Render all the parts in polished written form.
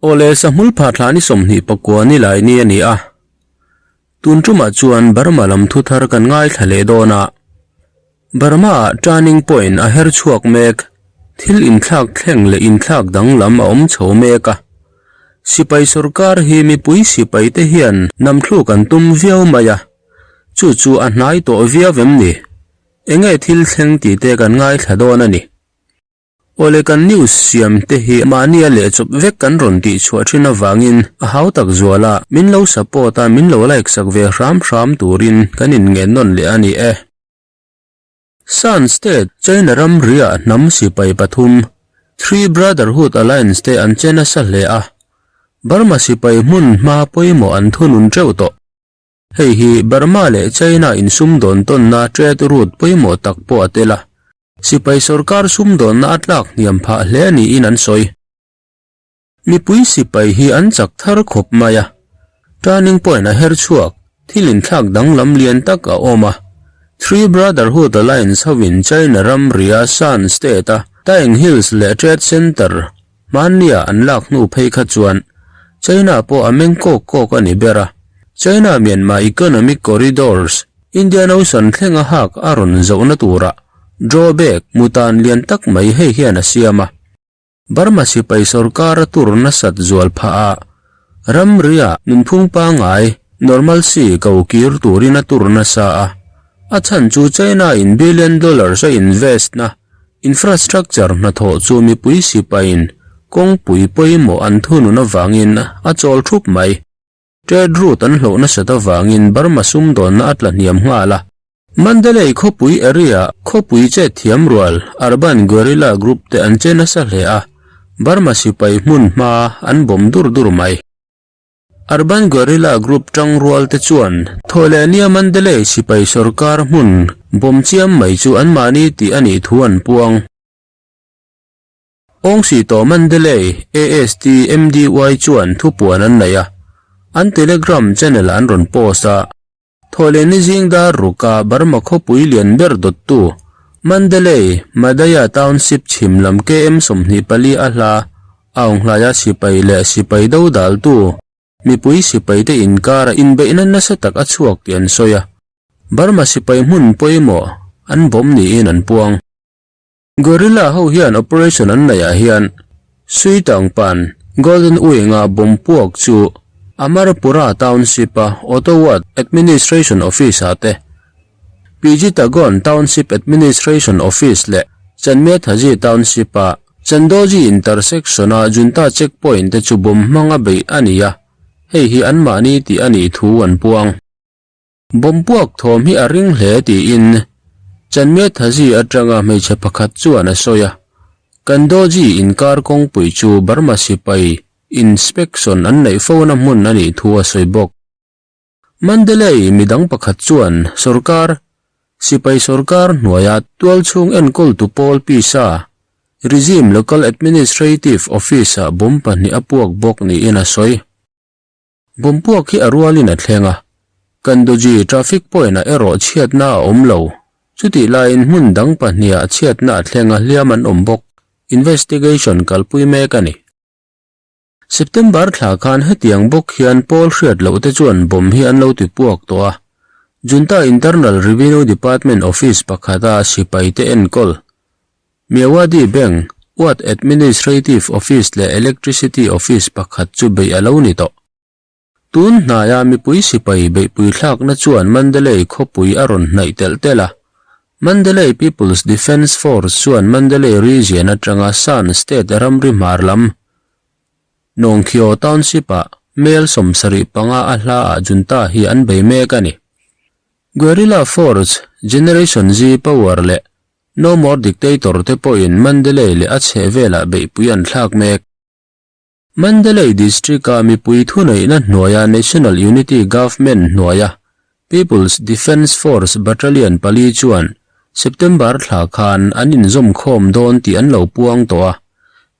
Awle sahmul phah thla ni 29 ni lai ni a ni a. Tun tumah chuan Burma lam thu thar kan ngaithla leh dawn a. Burma ah turning point a her chhuak mek, thil inthlak thleng leh inthlak danglam a awm chho mek a. Sipai sorkar hi mipui sipai te hian namthluk an tum viau mai a, chu chu a hnai tawh viau em ni? Enge thil thleng tih te kan ngaithla dawn a ni. Awle kan news siam te hi mahnia leh chawp vek kan rawn tih chhuah thin avangin a hau tak zual a, min lo support a min lo like sak ve hram hram turin kan in ngen nawn leh a ni e. Shan State, China ramriah hnam sipai pathum, Three Brotherhood Alliance te an che nasa hle a, Burma sipai hmun hma pawimawh an thunun teuh tawh. Hei hi Burma leh China insumdawn tawnna trade route pawimawh tak pawh a tel a. Sipai sorkar sumdawnna a tlak hniam phah hle niin an sawi. Mipui sipai hi an chak thar khawp mai a, turning point a her chhuak, thil inthlak danglam lian tak a awm a. Three Brotherhood Alliance hovin China ramria Shan State-a Taing Hills leh Trade Center hmannia an lak hnu phei kha chuan China pawh a meng kawk kawk a ni ber a. China-Myanmar Economic Corridors Indian Ocean thlenga hak a rawn zohna turah drawback mutan lian tak mai hei hian a siam a. Burma sipai sorkar a tur nasat zual phah a, ramria nunphung pangngai, normalcy, ko kir turin a tur nasa a. A chhan chu China in billion dollars a invest na infrastructure hnathawh chu mipui sipaiin kawngpui pawimawh an thunun avangin a chawl thup mai. Trade route an hlauh nasat avangin Burma sumdawnna a tla hniam nghal a. Mandalay khawpui area khawpui chet thiam rual Urban Guerrilla Group te an che nasa hle a, Burma sipai hmun hma an bawm dur dur mai. Urban Guerrilla Group tang rual te chuan Thawhlehnia Mandalay sipai sorkar hmun bawm chiam mai chu anmahni tih a nih thu an puang. Awngsi tawh Mandalay AST MDY chuan thupuan an nei a, an Telegram channel an rawn post a. Thawhlehni zing dar ruka Burma khawpui lian ber dawttu Mandalay Madaya Township chhim lam KM 24 a hla Aunghlaia sipai leh sipai dodaltu mipui sipaite inkara inbeihna nasa tak a chhuak tih an sawi a, Burma sipai hmun pawimawh an bawm niin an puang. Guerrilla ho hian operation an neih ah hian Sui Tangpan Golden Wing-a bomb puak chu Amarapura Township-a Auto Ward Administration Office-ah te, Pijitagon Township Administration Office leh Chanmethazi Township-a Chandoji Intersection-a Junta Checkpoint te chu bomb hmanga beih a ni a, hei hi anmahni tih a nih thu an puang. Bomb puak thawm hi a ring hle tiin Chanmethazi atanga hmeichhe pakhat chuan a sawi a, Kandoji inkar kawngpui chu Burma sipai inspection an neih fona hmun a nih thu a sawi bawk. Mandalay midang pakhat chuan sorkar sipai sorkar hnuaia tualchhung enkawltu pawl pisa Regime Local Administrative Office-ah bomb pahnih a puak bawk niin a sawi. Bomb puak hi a rualin a thleng a, Kandoji traffic point-ah erawh chhiatna a awm lo. Chutih laiin hmun dang pahniha chhiatna a thleng a hliam an awm bawk. Investigation kalpui mek a ni. September thla khan hetiang bawk hian pawl hriat loh te chuan bomb hi an lo ti puak tawh a, Junta Internal Revenue Department office pakhata sipaite enkawl Myawaddy Bank, Ward Administrative Office leh Electricity Office pakhat chu beih a lo ni tawh. Tun hnaia mipui sipai beihpui thlakna chuan Mandalay khawpui a rawn hnaih telh telh a. Mandalay People's Defence Force chuan Mandalay Region atanga Shan State ramri hmar lam Nongkhyo Township-ah mel 75 a hlaah junta hi an bei mek a ni. Guerrilla Force, Generation Z Power leh No More Dictator te pawhin Mandalay leh a chhehvelah beihpui an thlak mek. Mandalay District-a mipui thuneihna hnuaia National Unity Government hnuaia People's Defence Force Battalion pali chuan September thla khan an inzawmkhawm dawn tih an lo puang tawh a,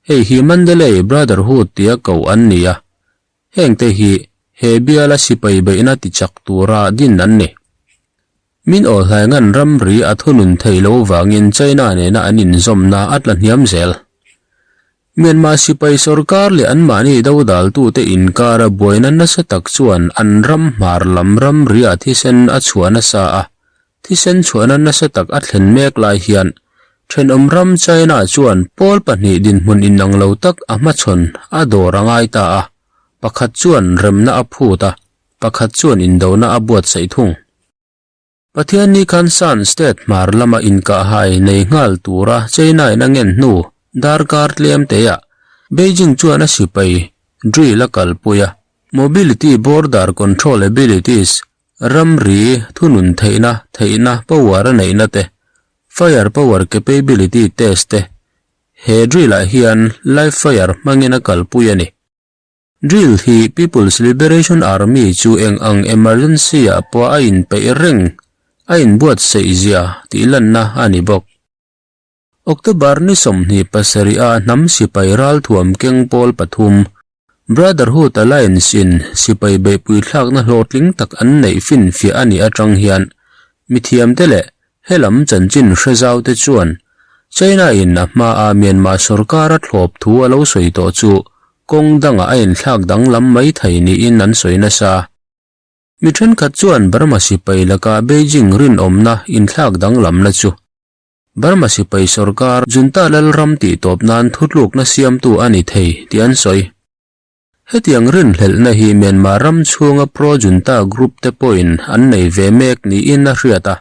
hei hi Mandalay Brotherhood tia koh an ni a, hengte hi he biala sipai beihna tichak tura din an ni. Min aw hlaingan ramri a thunun theih loh vangin China nena an inzawmna a tla hniam zel. Myanmar sipai sorkar leh anmahni dodaltute inkara buaina nasa tak chuan an ram hmar lam ramriah thisen a chhuah nasa a, thisen chhuahna nasa tak a thlen mek lai hian thenawm ram China chuan pawl pahnih dinhmun inang lo tak a hmachhawn a dawr a ngai ta a, pakhat chuan remna a phut a, pakhat chuan indona a buatsaih thung. Pathianni khan Shan State hmar lama inkahhai nei nghal tura China-in a ngen hnu darkar tlem teah Beijing chuan a sipai drill a kalpui a, Mobility Border Control Abilities, ramri thunun theihna theihna power a neihna te, Fire Power Capability Test te he drill-ah hian live fire hmangin a kalpui a ni. Drill hi People's Liberation Army chu eng ang emergency ah pawh a inpeih reng a inbuatsaih zia tih lanna a ni bawk. October ni 27 a hnam sipai ralthuam keng pawl pathum, Brotherhood Alliance in sipai beihpui thlakna hlawhtling tak an neih finfiah a nih atang hian mithiamte leh Helam chanchin hre zaute chuan China in a hmaa Myanmar sorkar a thlawp thu a lo sawi tawh chu kawng dangah a inthlak danglam mai thei niin an sawi nasa. Mi thenkhat chuan Burma sipai laka Beijing rinawmna inthlak danglamna chu Burma sipai sorkar junta lalram tihtawp nan thutlukna siamtu a ni thei tih an sawi. Hetiang rinhlelhna hi Myanmar ram chhunga pro-junta group te pawhin an nei ve mek niin a hriat a.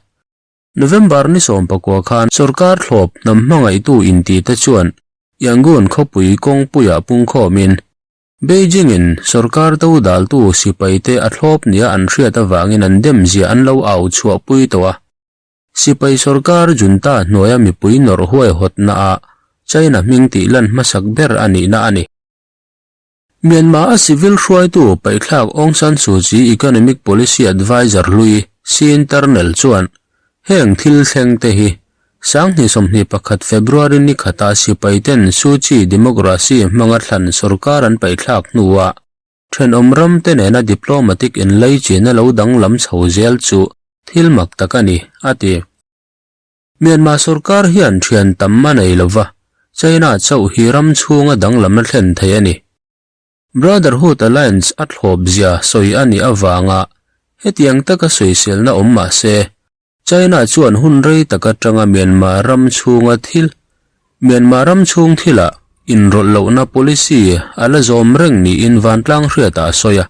November ni 19 khan sorkar thlawp hnam hmangaihtu inti te chuan Yangon khawpui kawngpuiah pungkhawmin Beijing-in sorkar dodaltu sipaite a thlawp nia an hriat avangin an demzia an lo au chhuahpui tawh a. Sipai sorkar junta hnuaia mipui nawrh huaihawtnaah China hming tih lan hmasak ber a nihna a ni. Myanmar a civil hruaitu paihthlak Aung San Suu Kyi Economic Policy Adviser hlui Sin Turnell chuan heng thil thleng te hi 2021 February ni khata sipai ten Suu Kyi democracy hmanga thlan sorkar an paihthlak hnuah thenawm ram te nena diplomatic inlaichin a lo danglam chho zel chu thil mak tak a ni, a ti. Myanmar sorkar hian thian tam a nei lova, China chauh hi ram chhunga danglamna thlen thei a ni. Brotherhood Alliance a thlawp zia sawi a nih avanga hetiang taka sawiselna awm mah se, China chuan hun rei tak atanga Myanmar ram chhunga thil Myanmar ram chhung thilah inrawlh lohna policy a la zawm reng niin vantlang hriatah a sawi a.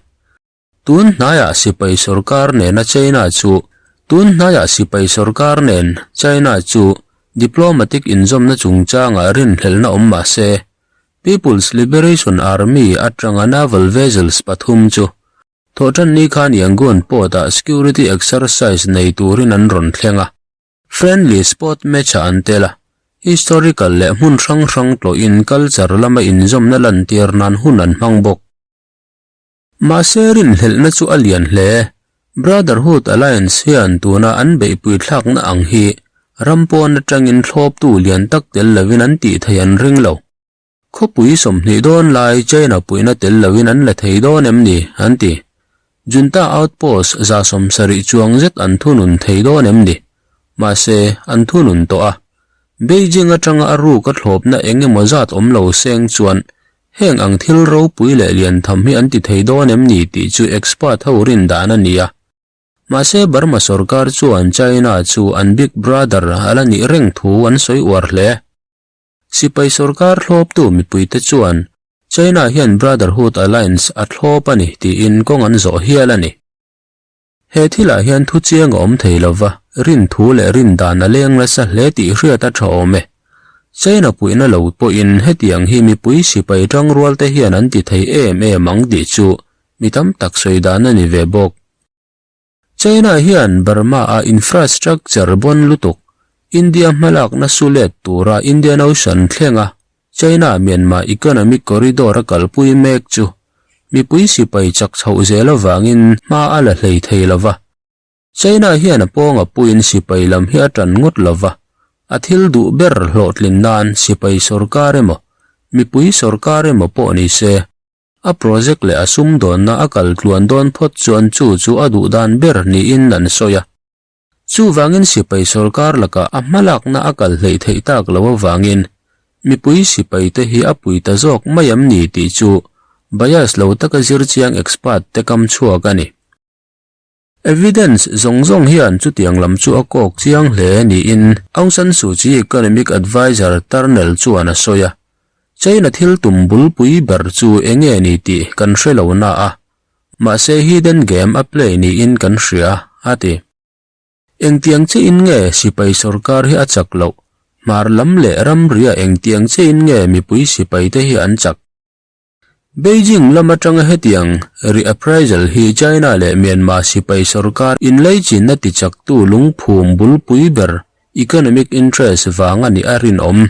Tun hnaiah sipai sorkar nena China chu Tun hnaiah sipai sorkar nen China chu diplomatic inzawmna chungchangah rinhlelhna awm mah se, People's Liberation Army atanga naval vessels pathum chu Thawhtanni khan Yangon port-ah security exercise nei turin an rawn thleng a. Friendly sport match-ah an tel a, historical leh hmun hrang hrang tlawhin culture lama inzawmna lantir nan hun an hmang bawk. Mahse rinhlelhna chu a lian hle. Brotherhood Alliance hian tuna an beihpui thlakna ang hi ram pawn atangin thlawptu lian tak tel lovin an tih thei an ring lo. Khawpui 20 dawn lai China puihna tel lovin an la thei dawn em ni? an ti. Junta outpost 70 chuang zet an thunun thei dawn em ni? Mahse, an thunun tawh a. Beijing atanga a ruk a thlawpna eng emaw zat awm lo seng chuan Heng ang thil ropui leh lian tham hi an ti thei dawn em ni tih chu expert ho rin dan a ni a. Mahse Burma sorkar chuan China chu an big brother a la nih reng thu an sawi uar hle. Sipai sorkar thlawptu mipuite chuan China hian Brotherhood Alliance a thlawp a ni tiin kawng an zawh hial a ni. He thilah hian thu chiang a awm thei lova, rin thu leh rin dan a leng nasa hle tih hriat a tha awm e. China puihna lo pawhin hetiang hi mipui sipai tangrual te hian an ti thei em em ang tih chu mi tam tak sawi dan a ni ve bawk. China hian Burma a infrastructure bon lutuk, India hmalakna su let tura Indian Ocean thlenga China-Myanmar Economic Corridor a kalpui mek chu mipui sipai chak chhoh zel avangin hma a la hlei thei lo va. China hian a pawnga puiin sipai lam hi a tan ngawt lo va, a thil duh ber hlawhtlin nan sipai sorkar emaw, mipui sorkar emaw pawh ni se, a project leh a sumdawnna a kal tluan dawn phawt chuan chu chu a duh dan ber niin an sawi a. Chuvangin sipai sorkar lakah a hmalakna a kal hleih theih tak lo avangin. mipui sipaite hi a pui ta zawk mai am ni tih chu bias lo taka zirchiang expert te kam chhuak a ni. Evidence zawng zawng hian chutiang lam chu a kawk chiang hle niin Aung San Suu Kyi economic adviser Turnell chuan a sawi a. China thil tum bulpui ber chu enge ni tih kan hre lo na a, mahse hidden game a play niin kan hria, a ti. Engtiang chiahin nge sipai sorkar hi a chak loh? Hmar lam leh ramria engtiang chiahin nge mipui sipaite hi an chak? Beijing lam atanga hetiang reappraisal hi China leh Myanmar sipai sorkar inlaichinna tichaktu lungphum bulpui ber economic interest vang a nih a rinawm.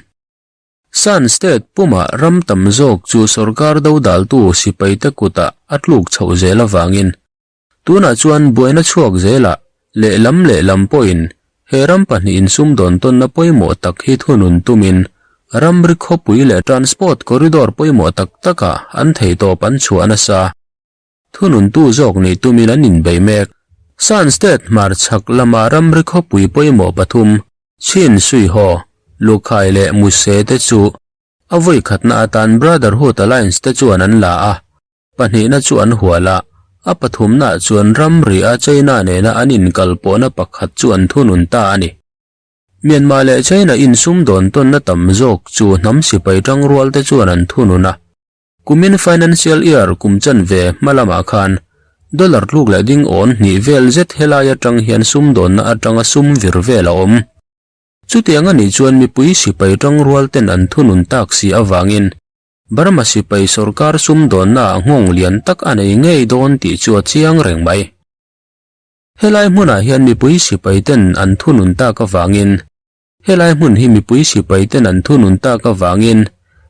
Shan State pumah ram tam zawk chu sorkar dodaltu sipaite kutah a tluk chhoh zel avangin Tunah chuan buaina chhuak zelah lehlam lehlam pawhin he ram pahnihin sumdawn tawnna pawimawh tak hi thunun tumin ramri khawpui leh transport corridor pawimawh tak takah an theihtawp an chhuah nasa. Thununtu zawk nih tumin an inbei mek. Shan State hmarchhak lama ramri khawpui pawimawh pathum, Chin Suihaw, Lukhai leh Muse te chu a vawi khatna atan Brotherhood Alliance te chuan an la a. Pahnihna chu an hual a, a pathumnaah chuan ramri a China nena an inkalpawhna pakhat chu an thunun ta a ni. Myanmar leh China insumdawn tawnna tam zawk chu hnam sipai tangrual te chuan an thunun a. Kumin financial year kum chanve hma lamah khan dollar tluk leh ding awn hnih vel zet helai atang hian sumdawnna atanga sum vir vel a awm. Chutiang a nih chuan mipui sipai tangrual ten an thunun tak si avangin Burma sipai sorkar sumdawnnaah nghawng lian tak a nei ngei dawn tih chu a chiang reng mai. Helai hmunah hian mipui sipai ten an thunun tak avangin Helai hmun hi mipui sipai ten an thunun tak avangin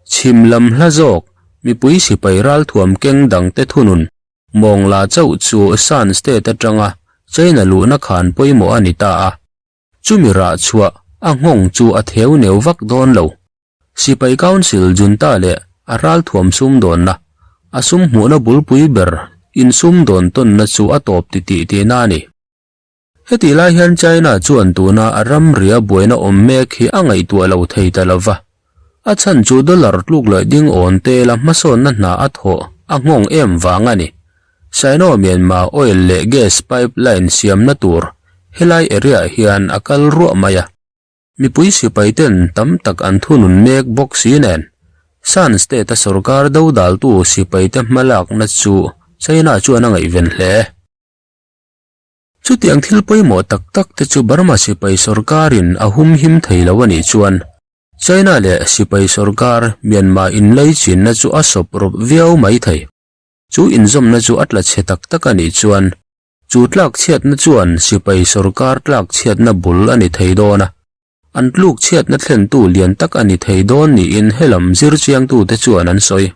chhim lam hla zawk mipui sipai ralthuam keng dangte thunun mawngla chauh chu Shan State atanga China luhna khan pawimawh a ni ta a. Chumi rah chhuah a nghawng chu a theu neu vak dawn lo. Sipai Council Junta leh a ralthuam sumdawnna, a sum hmuhna bulpui ber insumdawn tawnna chu a tawp titih tihna a ni. Hetih lai hian China chuan tuna a ramria buaina awm mek hi a ngaihtuah lo thei ta lo va. A chhan chu dollar tluk leh ding awn tela hmasawnna hna a thawh a nghawng em vang a ni. Sino-Myanmar oil leh gas pipeline siamna tur helai area hian a kal ruah mai a. Mipui sipai ten tam tak an thunun mek bawk si nen, Shan State-a sorkar dodaltu sipaite hmalakna chu China chuan a ngaihven hle. Chutiang thil pawimawh tak tak te chu Burma sipai sorkarin a humhim thei lo a nih chuan China leh sipai sorkar Myanmar inlaichinna chu a sawp rawp viau mai thei. Chu inzawmna chu a tla chhe tak tak a nih chuan Chu tlak chhiatna chuan sipai sorkar tlak chhiatna bul a ni thei dawn a, an tluk chhiatna thlentu lian tak a ni thei dawn niin helam zirchiangtute chuan an sawi.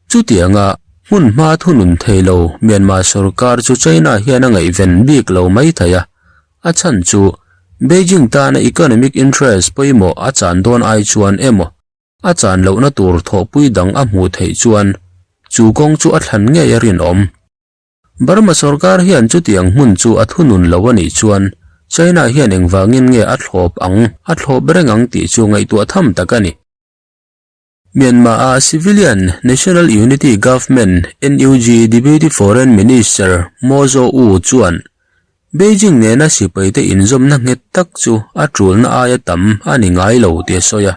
Chutianga hmun hma thunun thei lo Myanmar sorkar chu China hian a ngaihven bik lo mai thei a, a chhan chu Beijing tana economic interest pawimawh a chan dawn ai chuan emaw a chan lohna tur thawhpui dang a hmuh theih chuan chu kawng chu a thlan ngei a rinawm. Burma sorkar hian chutiang hmun chu a thunun lo a nih chuan China hian engvangin nge a thlawp ang, a thlawp reng ang tih chu ngaihtuah tham tak a ni. Myanmar-a Civilian National Unity Government, NUG, Deputy Foreign Minister Mo Zaw Oo chuan Beijing nena sipaite inzawmna nghet tak chu a tulna aia tam a ni ngai lo tih a sawi a.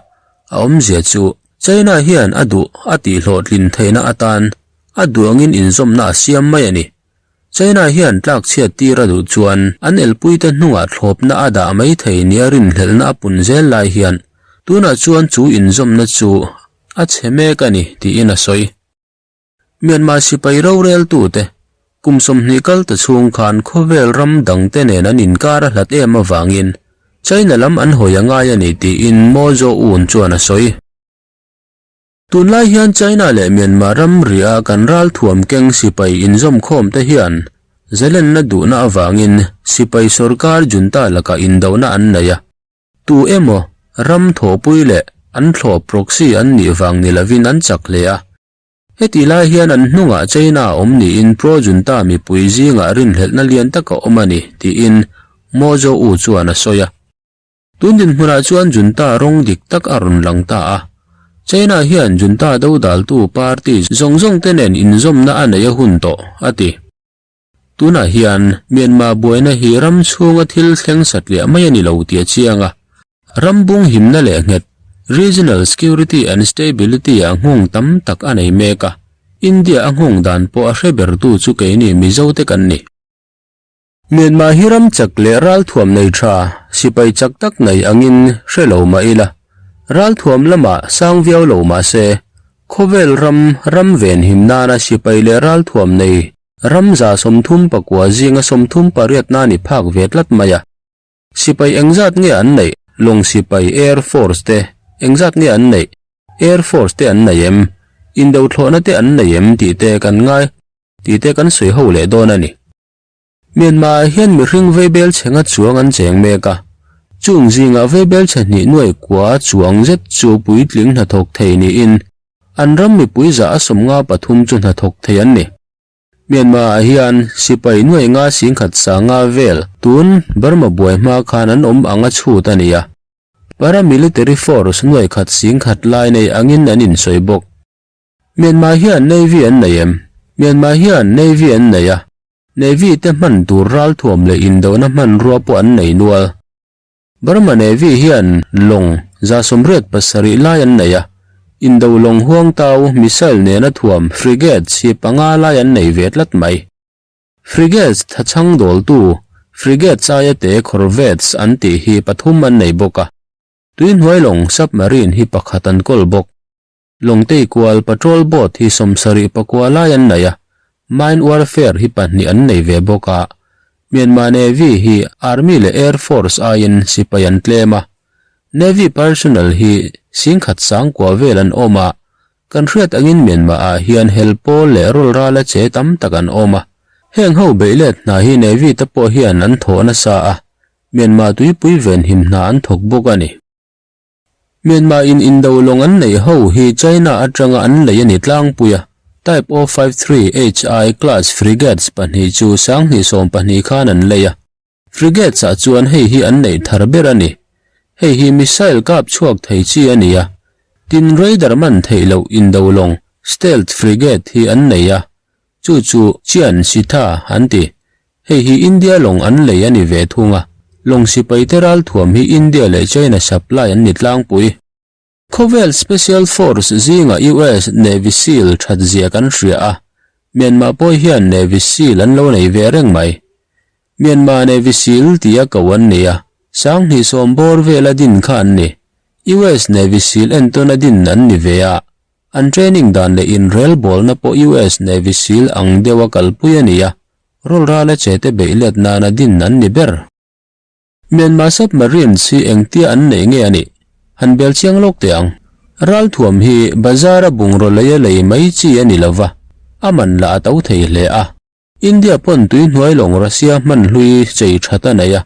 A awmzia chu China hian a duh a tihhlawhtlin theihna atan A duangin inzawmna a siam mai a ni. China hian tlak chhiat tir a duh chuan an elpuite hnungah thlawpna a dah mai thei nia rinhlelhna a pun zel lai hian tunah chuan chu inzawmna chu a chhe mek a ni tiin a sawi. Myanmar sipai roreltute kum 20 kal ta chhung khan khawvel ram dangte nen an inkar a hlat em avangin China lam an hawi a ngai a ni tiin Mo Zaw Un chuan a sawi. Tunlai hian China leh Myanmar ramria kan ralthuam keng sipai inzawmkhawmte hian zalenna duhna avangin sipai sorkar junta lakah indona an nei a. Tu emaw ram thawhpui leh an thlawp proxy an nih vang ni lovin an chak hle a. Hetih lai hian an hnungah China awm niin pro-junta mipui zingah rinhlelhna lian tak a awm a ni, tiin Mo Zhou chuan a sawi a. Tun dinhmunah chuan Junta rawng dik tak a rawn lang ta a. China hian Junta dodaltu party zawng zawng te nen inzawmna a neih a hun tawh, a ti. Tunah hian Myanmar buaina hi ram chhunga thil thleng satliah mai a ni lo tih a chiang a. Ram bung himna leh nghet, regional security and stability ah nghawng tam tak a nei mek a. India a nghawng dan pawh a hre bertu chu keini Mizote kan ni. Myanmar hi ram chak leh ralthuam nei tha, sipai chak tak nei angin hre lo mah ila, ralthuam lamah sang viau lo mah se, khawvel ram ram venhim nana sipai leh ralthuam nei ram 39 zinga 38 na ni phak ve tlat mai a. Sipai engzat nge an neih? Lawng sipai Air Force te engzat nge an neih? Air Force te an nei em? Indothlawhna te an nei em tih te kan ngai tih te kan sawi ho leh dawn a ni. Myanmar ah hian mihring veibel chhe nga chuang an cheng mek a, chung zingah veibel chhe hnih nuai kua chuang zet chu puitling hnathawk thei niin an ram mipui zah a 53 chu hnathawk thei an ni. Myanmar ah hian sipai nuai nga singkhat sanga vel tun Burma buai hma khan an awm ang a chhut a ni a, paramilitary force nuai khat singkhat lai nei angin an insawi bawk. Myanmar hian Navy an nei em? Myanmar hian Navy an nei a, Navy te hman tur ralthuam leh indona hmanrua pawh an nei nual. Burma Navy hian lawng 87 lai an nei a, indo lawng huangtau missile nena thuam frigates hi panga lai an nei ve tlat mai. Frigates thachhang dawltu frigates aia te corvettes an tih hi pathum an nei bawk a, tuihnuai lawng submarine hi pakhat an kawl bawk. Lawngtei kual patrol boat hi 74 lai an nei a, mine warfare hi pahnih an nei ve bawk a. Myanmar Navy hi Army leh Air Force aiin sipai an tlem a. Navy personnel hi singkhat sangkua vel an awm a, kan hriat angin Myanmar ah hian hel pawl leh rawlrala che tam tak an awm a. Heng ho beih let hna hi Navy te pawh hian an thawh nasa a, Myanmar tuipui venhim hna an thawk bawk a ni. Myanmar in indo lawng an neih ho hi China atanga an lei a ni tlangpui a, Type 053 HI class frigates pahnih chu 2012 khan an lei a. Frigates ah chuan hei hi an neih thar ber a ni. Hei hi missile kap chhuak thei chi a ni a. Tin radar man theih loh indo lawng stealth frigate hi an nei a, chu chu Chian Sitha an ti. Hei hi India lawng an lei a ni ve thung a, lawng sipai te ralthuam hi India leh China supply an ni tlangpui. Khawvel Special Force zinga US Navy Seal that zia kan hria a, Myanmar pawh hian Navy Seal an lo nei ve reng mai. Myanmar Navy Seal tia ko an ni a, 2010 bawr vela din kha an ni. US Navy Seal entawna din an ni ve a, an training dan leh inrelbawlna pawh US Navy Seal ang deuha kalpui a ni a, Rawlrala chete beih let nana din an ni ber. Myanmar submarines hi engtia an neih nge a nih? Han bel chiang lawk teh ang. Ralthuam hi bazar-a bungraw lei a lei mai chi a ni lova, a man lah a to thei hle a. India pawn tuihnuai lawng Russia hman hlui chei that a nei a,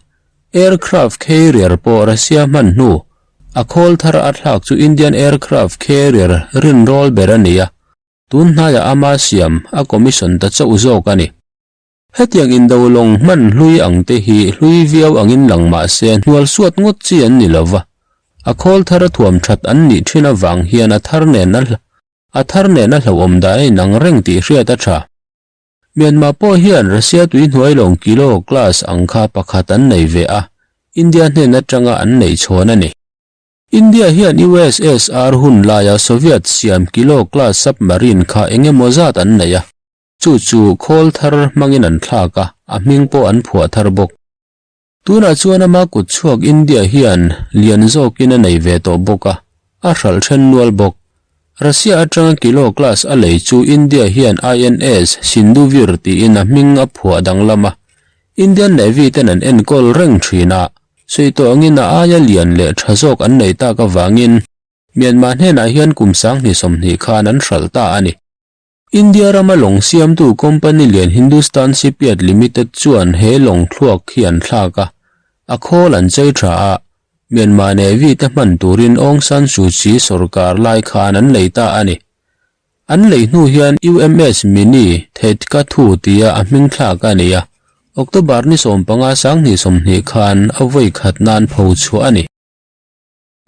aircraft carrier pawh Russia hman hnu a khawl thar a thlak chu Indian aircraft carrier rinrawl ber a ni a, Tun hnaiah ama siam a commission ta chauh zawk a ni. Hetiang indo lawng hman hlui ang te hi hlui viau angin lang mah se hnual suat ngawt chi an ni lova, a khawl thar a thuam that an nih thin avang hian a thar nen a a thar nen a hlauhawm dan a inang reng tih hriat a tha. Myanmar pawh hian Russia tuihnuai lawng kilo class ang kha pakhat an nei ve a, India hnen atanga an neih chhawn a ni. India hian USSR hun laia Soviet siam kilo class submarine kha eng emaw zat an nei a, chu chu khawl thar hmangin an thlak a, a hming pawh an phuah thar bawk. Tunah chuan ama kut chhuak India hian lian zawkin a nei ve tawh bawk a, a hralh then nual bawk. Russia atanga kilo class a lei chu India hian INS Sindhuvir tiin a hming a phuah danglam a, Indian Navy ten an enkawl reng thin a. Sawi tawh angin a aia lian leh tha zawk an nei tak avangin Myanmar hnenah hian kum 2020 khan an hralh ta a ni. India rama lawng siamtu company lian Hindustan Shipyard Limited chuan he lawng thluak hi an thlak a, a khawl an chei tha a, Myanmar Navy te hman turin Aung San Suu Kyi sorkar lai khan an lei ta a ni. An lei hnu hian UMS Mini Thetkathu tia a hming thlak a ni a, October ni 15 2020 khan a vawi khat nan pho chhuah a ni.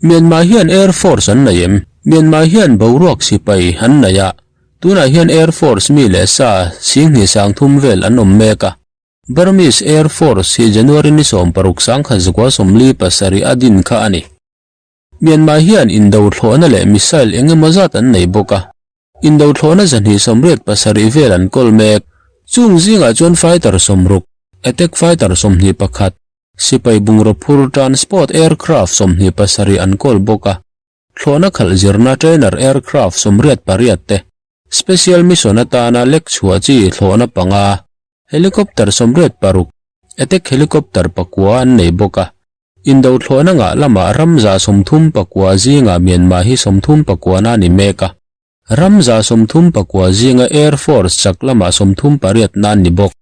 Myanmar hian Air Force an nei em? Myanmar hian boruak sipai an nei a, tunah hian Air Force mi leh sa singhnih sangthum vel an awm mek a. Burmese Air Force hi January ni 16 sangkhat 47 a din kha a ni. Myanmar hian indo thlawhna leh missile eng emaw zat an nei bawk a. Indo thlawhna 287 vel an kawl mek. Chung zingah chuan fighter 60, attack fighter 21, Sipai bungraw phur transport aircraft 27 an kawl bawk a, thlawhna khalh zirna trainer aircraft 88 te, special mission atana lek chhuah chi thlawhna panga, helicopter 86, attack helicopter pakua an nei bawk a. Indo thlawhna ngah lamah ram 34 zingah Myanmar hi 34 na ni mek a, ram 34 zinga Air Force chak lamah 38 na an ni bawk.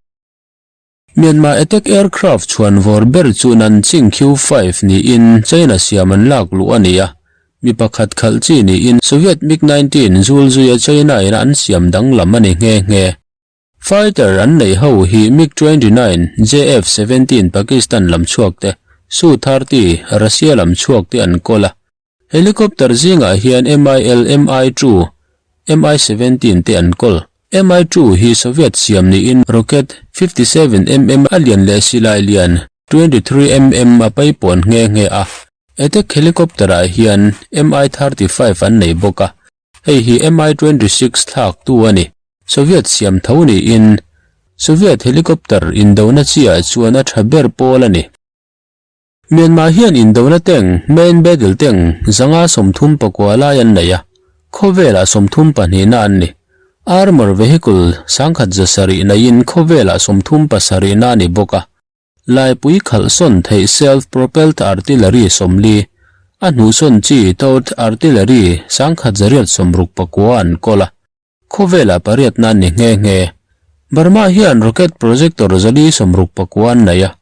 Myanmar attack aircraft chhuan vawr ber chu Nanjing Q-five niin China siam an lak luh a ni a, mi pakhat khalh chi niin Soviet MiG-19 zul zuia China in an siam danglam a ni nghe nghe. Fighter an neih ho hi MiG-29, JF-17 Pakistan lam chhuak te, Su-30 Russia lam chhuak te an kawl a. Helicopter zingah hian MIL Mi-2, Mi-17 te an kawl. Mi-2 hi Soviet siam niin rocket 57 mm a lian leh silai lian 23 mm a paipawn nghe nghe a. Attack helicopter-ah hian Mi-35 an nei bawk a, hei hi Mi-26 thlaktu a ni. Soviet siam tho niin Soviet helicopter indona chiah chuan a tha ber pawl a ni. Myanmar hian indona tank, main battle tank, 139 lai an nei a, khawvelah 32 na an ni. Armour vehicle 107 neiin khawvelah 37 na a ni bawk a. Laipui khalhsawn theih self-propelled artillery 40, a hnuhsawn chi towed artillery 169 an kawl a. Khawvelah pariatna an ni nghe nghe. Burma hian rocket projector 469 an nei a,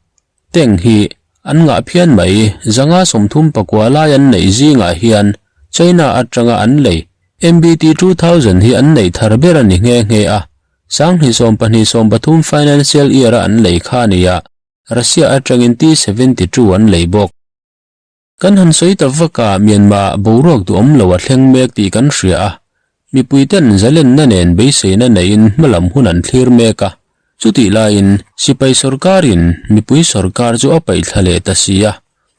tank hi an ngah phian mai. 134 lai an neih zingah hian China atanga an lei MBT 2000 hi an neih thar ber a ni nghe nghe a, 2022-23 financial year-a an lei kha a ni a, Russia atangin T-72 an lei bawk. Kan han sawi ta vak a, Myanmar boruak duhawm lo a thleng mek tih kan hria a, mipuiten zalenna nen beiseina neiin hmalam hun an thlir mek a, chutih laiin sipai sawrkarin mipui sawrkar chu a paihthla leh ta si a,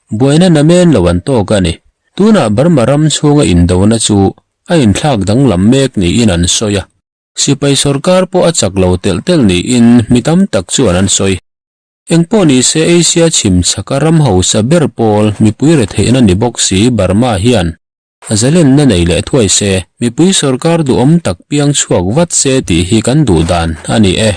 buaina namen lo an tawk a ni. Tunah Burma ram chhunga indona chu a inthlak danglam mek niin an sawi a, sipai sawrkar pawh a chak lo telh telh niin mi tam tak chuan an sawi. Engpawh ni se Asia chhim chhaka ram hausa ber pawl mipui retheihna ni bawk si Burma hian a zalenna nei leh thuai se, mipui sawrkar duhawm tak piang chhuak vat se tih hi kan duh dan a ni e.